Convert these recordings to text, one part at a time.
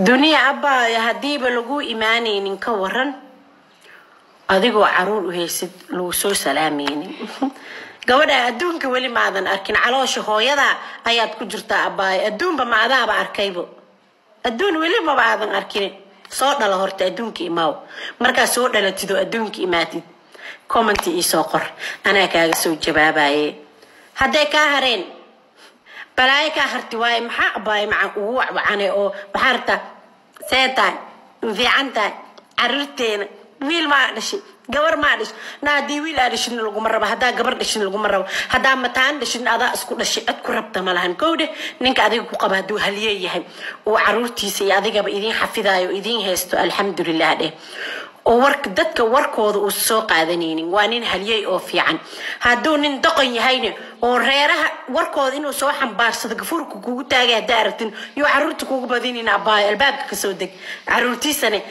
Duniya abbaayo haddiiba lagu imaanaynin ka waran adigoo caruur u haysid lagu soo salaamaynin. Gabadha adduunka weli maadan arkin, caloosha hooyadaa ayaad ku jirtaa abbaayo. Adduunba ma adaaba arkaybo, adduun weli maba aadan arkin. Soo dhala horta, adduunka imaaw. Markaa soo dhalatid oo adduunka imaatid, comment iisoo qor, anaa kaaga soo jawaabaye. Hadday kaa hareen balaayo kaa harti waaye, maxaa abbaayo macaan ugu wacwacane oo maxaa rabtaa? See tahay, fiican tahay? Caruurteena wiil maa dhashay, gabar maa dhashay? Na haddii wiil aa dhashidna laguma rabo, haddaa gabar dhashidna laguma rabo, haddaa mataan dhashidna adaa isku dhashay, cid ku rabta ma lahan. Kowdhe, ninka adiga ku qaba hadduu halye yahay oo caruurtiisa iyo adigaba idiin xafidayo o idiin haysto, alxamdulilah dheh, oo warka dadka warkooda uu soo qaadanaynin, waa nin halyey oo fiican. Hadduu nin doqon yahayna oo reeraha warkooda inuu soo xambaarsado gafuurka kugu taagay haddaa aragtin, yoo caruurta kugu badinin abbaayo, albaabka kasoo deg. Caruurtiisane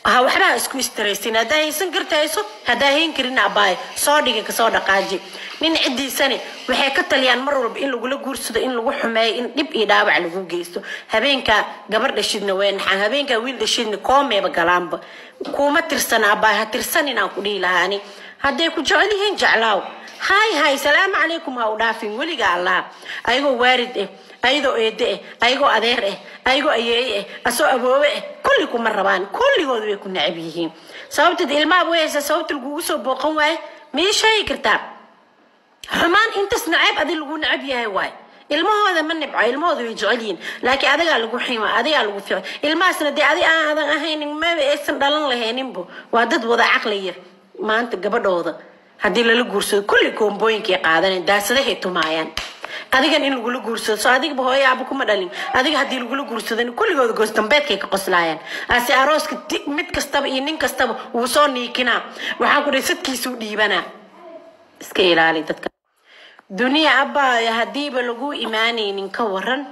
ha waxbaa isku istaraysin. Haddaa haysan karta hayso, haddaa hayn karin abbaayo soo dhiga, kasoo dhaqaaji. Nin ciddiisane waxay ka taliyaan mar walba in lagula guursado, in lagu xumeeyo, in dhib iyo dhaawac lagu geysto. Habeenkaa gabar dhashidna way naxaan, habeenkaa wiil dhashidna koomeeba galaanba. Kuma tirsana abbaayo, ha tirsanin aan ku dhihi lahaani. Hadday ku jecel yihiin jeclaaw, hay hay, salaamu calaykum, ha u dhaafin weliga Allah. Ayagoo waarid eh, ayadoo eede eh, ayagoo adeer eh, ayagoo ayeeye eh, asoo awoowe eh, kulli kuma rabaan, kulligood way ku necab yihiin. Sababteed ilmaha way haysaa, sababta lagugu soo booqan waaye ma ii sheegi kartaa? Xumaan intaas nacayb adi lagu necab yahay waay. Ilmahooda ma nibco, ilmahooda way jecel yihiin, laakiin adigaa lagu xima, adigaa lagu fiic. Ilmahaasna dee adi aadan ahaynin maba aysan dhalan lahayninbo. Waa dad wada caqli yar. Maanta gabadhooda haddii lala guursado kulli koombooyinkay qaadanayn, daasadahay tumaayaan. Adigan in lagula guursado soo adigaba hooyo aaba kuma dhalin. Adiga haddii lagula guursadana kulligooda goos dambeedkay ka qoslaayaan. Ase arooska mid kastaba iyo nin kastaba wuu soo niikinaa, waxaan ku dhahay sadkiisuu dhiibanaa. Iska ilaali dadka. Duniya abbaayo haddiiba lagu imaanaynin ka waran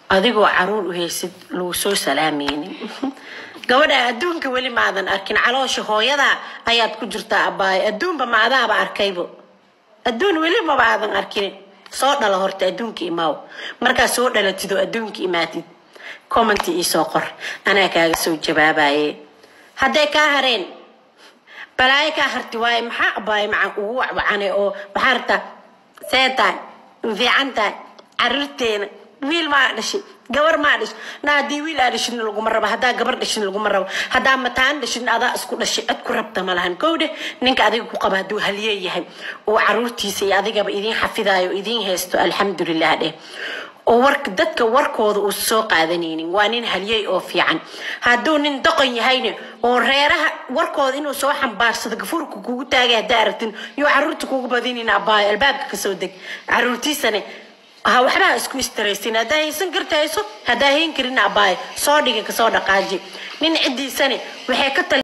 adigoo caruur u haysid lagu soo salaamaynin. Gabadha adduunka weli maadan arkin, caloosha hooyadaa ayaad ku jirtaa abbaayo. Adduunba ma adaaba arkaybo, adduun weli maba aadan arkin. Soo dhala horta, adduunka imaaw. Markaa soo dhalatid oo adduunka imaatid, comment iisoo qor, anaa kaaga soo jawaabaye. Hadday kaa hareen balaayo kaa harti waaye, maxaa abbaayo macaan ugu wacwacane oo maxaa rabtaa? See tahay, fiican tahay? Caruurteena wiil maa dhashay, gabar maa dhashay? Na haddii wiil aa dhashidna laguma rabo, haddaa gabar dhashidna laguma rabo, haddaa mataan dhashidna adaa isku dhashay, cid ku rabta ma lahan. Kowdhe, ninka adiga ku qaba hadduu halye yahay oo caruurtiisa iyo adigaba idiin xafidayo o idiin haysto, alxamdulilah dheh, oo warka dadka warkooda uu soo qaadanaynin, waa nin halyey oo fiican. Hadduu nin doqon yahayna oo reeraha warkooda inuu soo xambaarsado gafuurka kugu taagay haddaa aragtin, yoo caruurta kugu badinin abbaayo, albaabka kasoo deg. Caruurtiisane ha waxbaa isku istaraysin. Haddaa haysan karta hayso, haddaa hayn karin abbaayo soo dhiga, kasoo dhaqaaji. Nin ciddiisane waxay ka tali